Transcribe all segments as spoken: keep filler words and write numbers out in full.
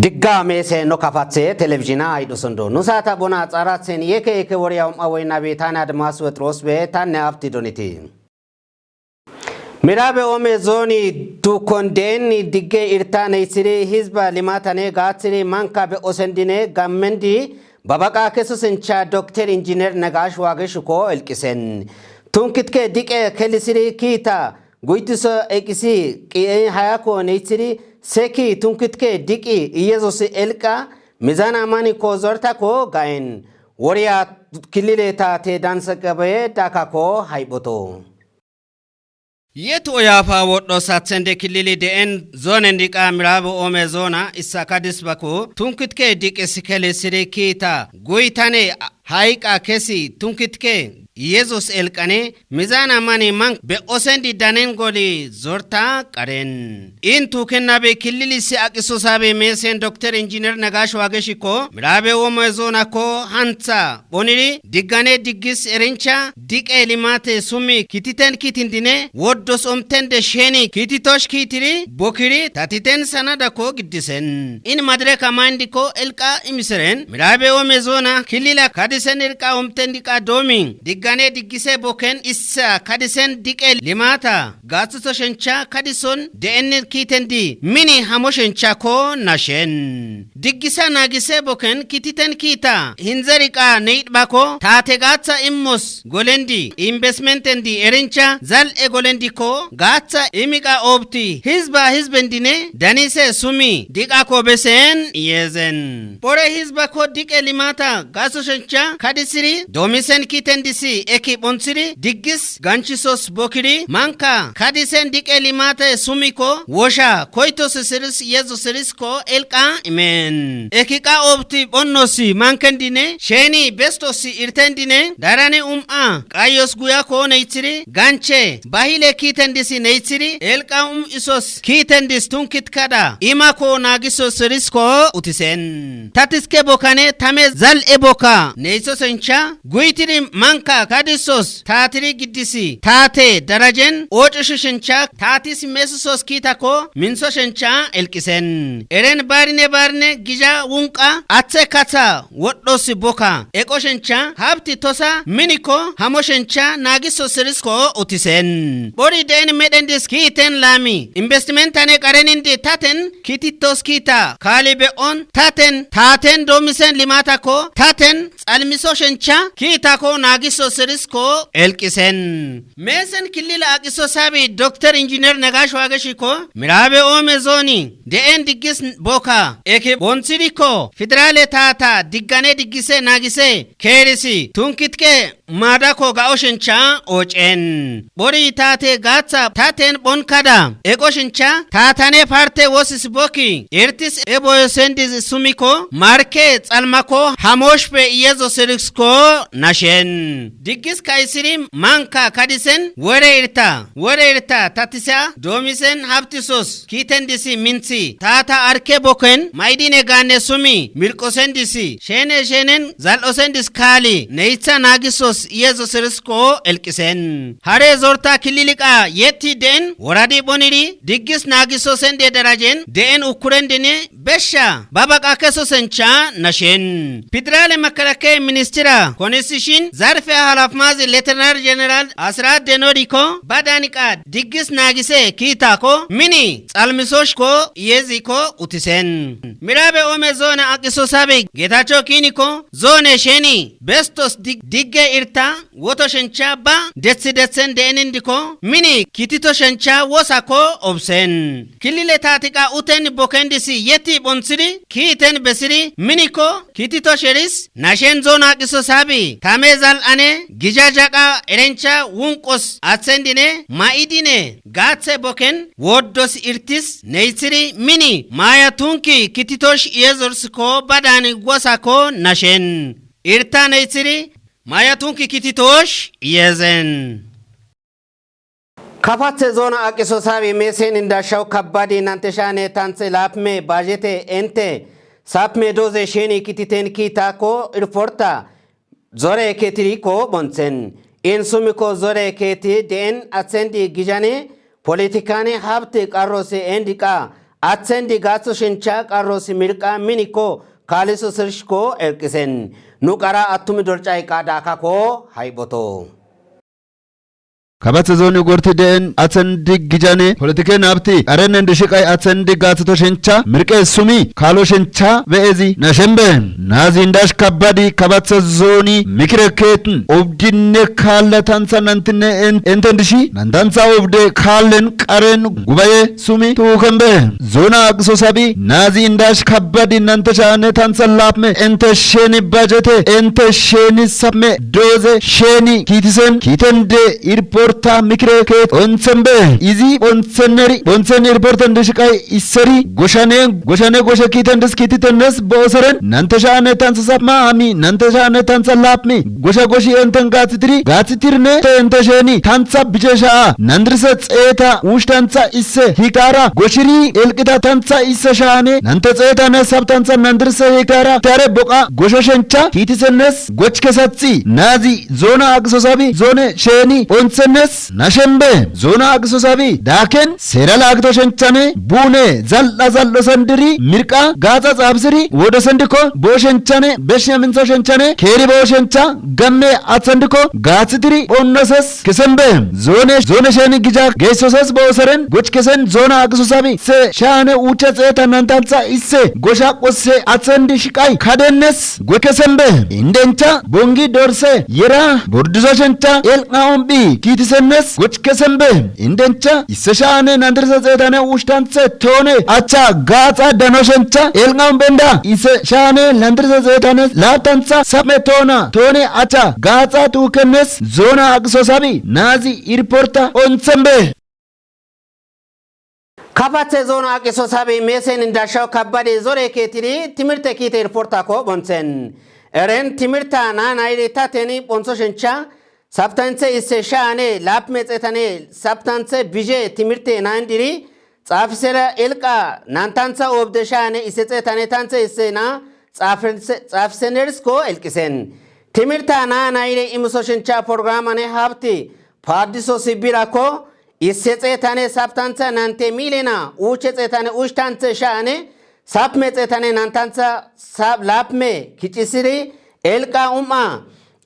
Digga meese no kafatse televizhina ayidhosondo. Nu saata bona tsarasen yeke yeke woriya um'a woynabi tane Admas Wexirosbe tane abti doniti. Miraabe Oome zooni dukkon de'enni digge irta neyisiri hizba limaatane gaatsiri manka be'osendine gammendi babaqa keso sencha Dokter Injiner Nagash Wagesh ko elqisen. Tunkittike diqe kelisiri kiita guytiso eqisi qi'en hayako neyisiri seki tunkittike diqi Iyesusi elqa mizan amani ko zorta ko ga'en. Woriya killile taate dansa qabe daka ko hayboto. Yetu oyafa wodho satsende killili de'en zoonen diqa Miraabe Oome zoona issa kadisbako tunkittike diqi sikeli siri kiita guytane hayqa kesi tunkittike Iyesus elqane mizan amani mank be'osendi danen goli zorta qaren. In tukennabi killili si aqiso sabi meesen Dokter Injiner Nagash Wagesh ko Miraabe Oome zoona ko hantsa phoniri diggane diggis erencha diqe limaate sumi kititen kiitindine woddos omtende sheeni kiititosh kiitiri bokkiri tatiten sanada ko giddisen. In madirek amayndi ko elqa imiseren Miraabe Oome zoona killila kadisen elqa omten diqa doomi diggane diggise bokken issa kadisen diqe limaata gaatsoso shencha kadison de'enne kiitendi mini hamo shencha ko nashen. Diggisa naagise bokken kiititen kiita hinze diqa neyidhbako taate gaatsa immos golendi inbesmentendi erencha zal'e golendi ko gaatsa imiqa oobti hizba hizbendine danise sumi diqa ko besen iyezen. Phore hizba ko diqe limaata gaatso shencha kadisiri doomisen kiitendisi eki phontsiri diggis ganchisos bokkiri manka kadisen diqe limaate sumi ko wosha koyto sisiris Iyesus siris ko elqa imen. Eki qa oobti phonnosi mankendine sheeni bestosi irtendine darane um'a qayos guya ko neyisiri ganche bahile kiitendisi neyisiri elqa um'isos kiitendis tunkitkada ima ko naagiso siris ko utisen. Tatiske bokkane tame zal'e bokka neyiso shencha guytiri manka kadisos taatiri giddisi taate darajen oocusho shencha taatis mesusos kiita ko minso shencha elqisen. Eren baarine baarine gizha wunqqa atse katha wodhosi bokka eqo shencha habti tosa mini ko hamo shencha naagiso siris ko utisen. Phori de'en medhendis kiiten laami inbestimentane qarenindi taten kiitittos kiita kaali be'on taten taaten doomisen limaata ko taten xalmiso shencha kiita ko naagiso siris ko elqisen. Meesen killila aqiso sabi Dokter Injiner Nagash Wagesh ko Miraabe Oome zooni de'en diggis bokka eki phontsiri ko federaale taata diggane diggise naagise keerisi tunkittike maada ko ga'o shencha oocen. Phori taate gaatsa taten phonkada eqo shencha taatane parte wosis bokki irtis eboyosendis sumi ko marke xalma ko hamoshpe Iyesus siris ko nashen. Diggis kayisiri manka kadisen wore irta wore irta tatisa doomisen habtisos kiitendisi mintsi taata arke bokken ma'idine gaanne sumi mirqosendisi sheene sheenen zal'osendis kaali neyitsa naagisos Iyesus siris ko elqisen. Hare zorta killili qa yetti de'en woradi phoniri diggis naagisosende darajen de'en ukkurendine beshsha babaqa keso sencha nashen. Federaale makalakaya ministira konistishin zarfe halafmazi letenar jeneral Asiraat Denodi ko badan qa diggis naagise kiita ko mini xalmisosh ko iyezi ko utisen. Miraabe Oome zoona aqiso sabi Getacho Kiini ko zoone sheeni bestos dig- digge irta woto shencha ba detsi detsen de'enindi ko mini kiitito shencha wosa ko obsen. Killile taati qa uten bokkendisi yetti phontsiri kiiten besiri mini ko kiitito sheris nashen zoona aqiso sabi tame zal'ane gizha jaqa erencha wunqos atsendine ma'idine gaatse bokken woddos irtis neyisiri mini maaya tunki kiititosh Iyesus ko badan wosa ko nashen. Irta neyisiri maaya tunki kiititosh iyezen. Kafatse zoona aqiso sabi meesen indashaw kabbadi nante shaane tantse laapme bajete ente saapme doze sheeni kiititen kiita ko irforta zore keetiri ko phontsen. In sumi ko zore keeti de'en atsendi gizhane politikane habti qarrose endi qa Atsendi gaaththo shencha qarrosi mirqa minikko kaaliso sirshikko elqisen. Nu qara attumi dorca iqqa daakakko hayphoto. Kabathe zooni gorti de'en atsendi gijane politiken abti qarenen dishiqay atsendi gaaththoto shencha mirqe sumi kaalo shencha be'ezi nashembe. Naazi indash kabbadi kabathe zooni mikire keetin obdinne kaalle tantha nantinne en-, enten dishi nantantha obde kaallen qaren gubaye sumi tuukembe. Zoona aqiso sabi naazi indash kabbadi nante sha'anne tantha laapme ente sheeni bajete ente sheeni sapme dooze sheeni kiitisen kiitende irporta mikire keet onthenbe. Izi phontheneri phonthen irporten dishiqay isseri goshane goshane goshe kiitendis kiititennes bo'oseren nante sha'anne tantha sapma ami nante sha'anne tantha laapmi gosha goshi enten gaathitiri gaathitirinne te ente sheeni tantha bishe sha'a nandirse xeeta uush tantha isse hiktara goshiri elqita tantha isse shaa'ane nante xeetane sab tantha nandirse hiktara tare boqa gosho shencha kiitisennes goch kesathi naazi zoona aqiso sabi zoone sheeni phonthennes nashembe. Zoona aqiso sabi daaken seera laagito shenchane buune zal'a zal'o sendiri mirqa gaaxa xaafisiri wodo sendikko bo'o shenchane beshshe mintho shenchane keeri bo'o shencha gamme atsendikko gaathitiri phonnoses kesembe. Zoone zoone sheeni gija geessoses bo'oseren goch kesen zoona aqiso sabi se shaane uucha xeeta nantantha isse gosha qosse atsendi shiqay kadennes goch kesembe. Indencha bongi dorse yera bordiso shencha elq'a omphi kiitisennes goch kesembe. Indencha isse shaane nandirse xeetane uush tanthe toone acha gaaxa dano shencha elq'a omphendda isse shaane nandirse xeetane laaptantha sapme toona toone acha gaaxa tuukennes zoona aqiso sabi naazi irporta onthenbe. Kabathe zoona aqiso sabi meesen indashaw kabbadi zore keetidi timirte kiite irportakko phonthen. Eren timirta naanayidi tateni phonso shencha saptanthe isse shaane laapme xeetane saptanthe bishe timirte naandiri xaafisera elqa nantantha obde shaane isse xeetane tanthe isse na xaafisenerisko elqisen. Timirta naanayide imiso shencha programane habti paaddiso sibbirakko isse xeetane saptantha nante milena uuche xeetane ush tanthe shaane sapme xeetane nantantha laapme kicisiri elqa um'a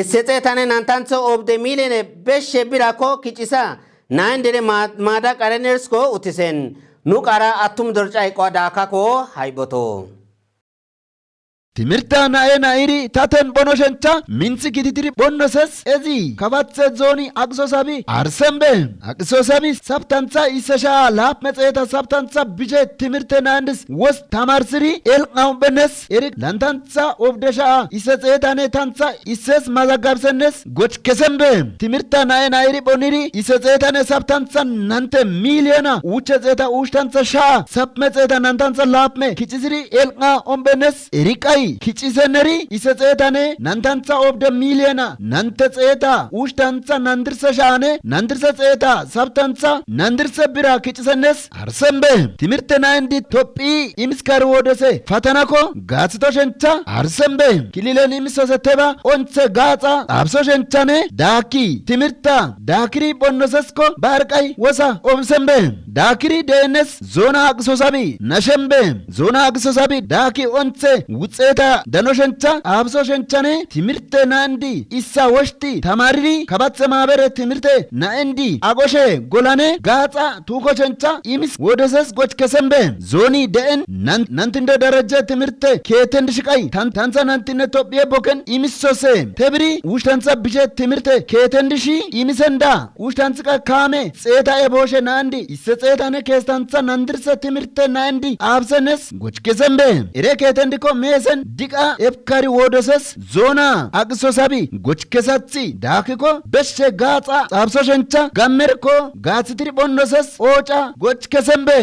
isse xeetane nantantha obde milene beshshe birakko kicisa naandere maada qarenerisko utisen. Nu qara attum dorca iqquwa daakakko hayphoto. Timirta na'e na'iri taten phono shencha minthi kiititiri phonnoses ezi kabathe zooni aqiso sabi arsenbe. Aqiso sabi saptantha isse sha'a laapme xeeta saptantha bishe timirte naandis wos tamarsiri elq'a omphennes erik lantantha obde sha'a isse xeetane tantha isses mazagabsennes goch kesembe. Timirta na'e na'iri phoniri isse xeetane saptantha nante miliyona uuche xeeta uush tantha sha'a sapme xeeta nantantha laapme kicisiri elq'a omphennes eriqay kicisenneri isse xeetane nantantha obde miliyona nante xeeta uush tantha nandirse shaane nandirse xeeta saptantha nandirse bira kicisennes arsenbe. Timirte naandi tophi imiskar wodese fatanakko gaathito shencha arsenbe. Kililen imiso setteba onthe gaaxa xaafiso shenchane daakki timirta daakiri phonnosesko baarqay wosa obsenbe. Daakiri de'ennes zoona aqiso sabi nashembe. Zoona aqiso sabi daakki onthe wuxxeeta dano shencha xaafiso shenchane timirte naandi issa woshti tamariri kabathe maabere timirte na'endi aqoshe golane gaaxa tuuko shencha imis wodeses goch kesembe. Zooni de'en nantindo darajje timirte keetendi shiqay tantha nantinne tophiye boken imissose tebiri wush tantha bishe timirte keetendi shi imisenda wush tanthiqa kaame xeeta ebooshe naandi isse xeetane keestantha nandirse timirte naandi xaafisenes goch kesembe. Ere keetendikko meesen diqa ebkari woodoses zoona aqiso sabi goch kesathi daakkikko beshshe gaaxa xaafiso shencha gammerikko gaathitiri phonnoses ooca goch kesembe.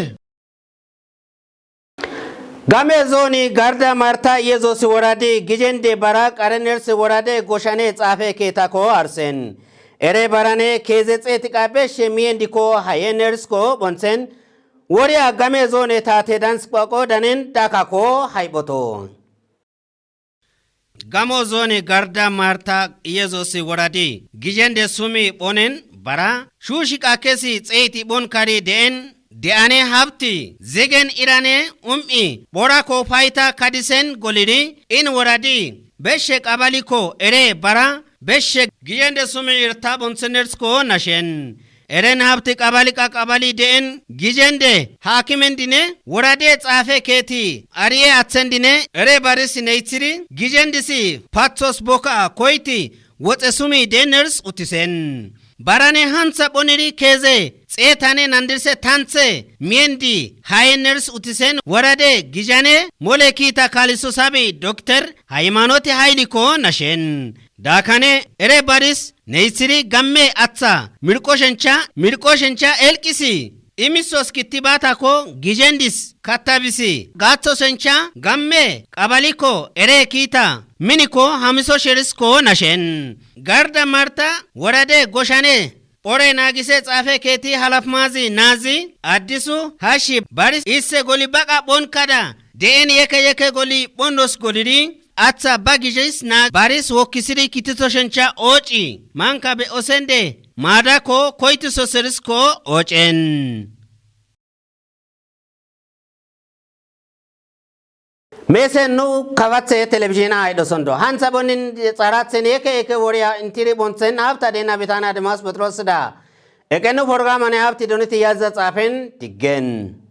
Game zooni garda marta yesusi woradi gijende bara qarenersi worade goshane xaafe keetakko arsen. Ere barane keeze xeeti qa beshshe miyendikko hayenersko phonsen. Woriya game zoone taate dansi qwaqo danen dakakko hayphoto. Gamo zooni garda marta yesusi woradi gijende sumi phonen bara shuushi qa kesi xeeti phonkadi de'en de'ane habti zigen irane um'i phorakko payta kadisen golidi in woradi beshshe qabalikko ere bara beshshe gizende sumi irta bonsenersko nashen. Eren habti qabali qaqabali de'en gizende haakimendine worade xaafe keeti ari'e atsendine ere baris neythidi gizendisi patsos boka koyti woxe sumi deeners utisen. Barane hantha phonidi keeze xeetane nandirse tanthe miyendi hayeners utisen worade gizane mole kiita kaaliso sabi dokter haymanoti haylikko nashen. Daakane ere baris neythidi gamme atha mirqoshencha mirqoshencha elqisi imisos kittibaatakko gizendis kattabisi gaaththosencha gamme qabalikko ere kiita minikko hamiso sherisko nashen. Garda marta worade goshane phore naagise xaafe keeti halafmaazi naazi addisu hashi baris isse goli baqa phonkada de'en yeke yeke goli phondos golidi atha ba gizis naa baris wokkisidi kittitoshencha ooci manka be osende maadakko koytisoserisko oocen. Meesen nu kabathe telebizhina haydhosondo hantha bonin xarathen yeke yeke woriya intiri bonthen habta dena bitana demas botrosida eqenu porgamane habti doniti yazza xaafen tiggen.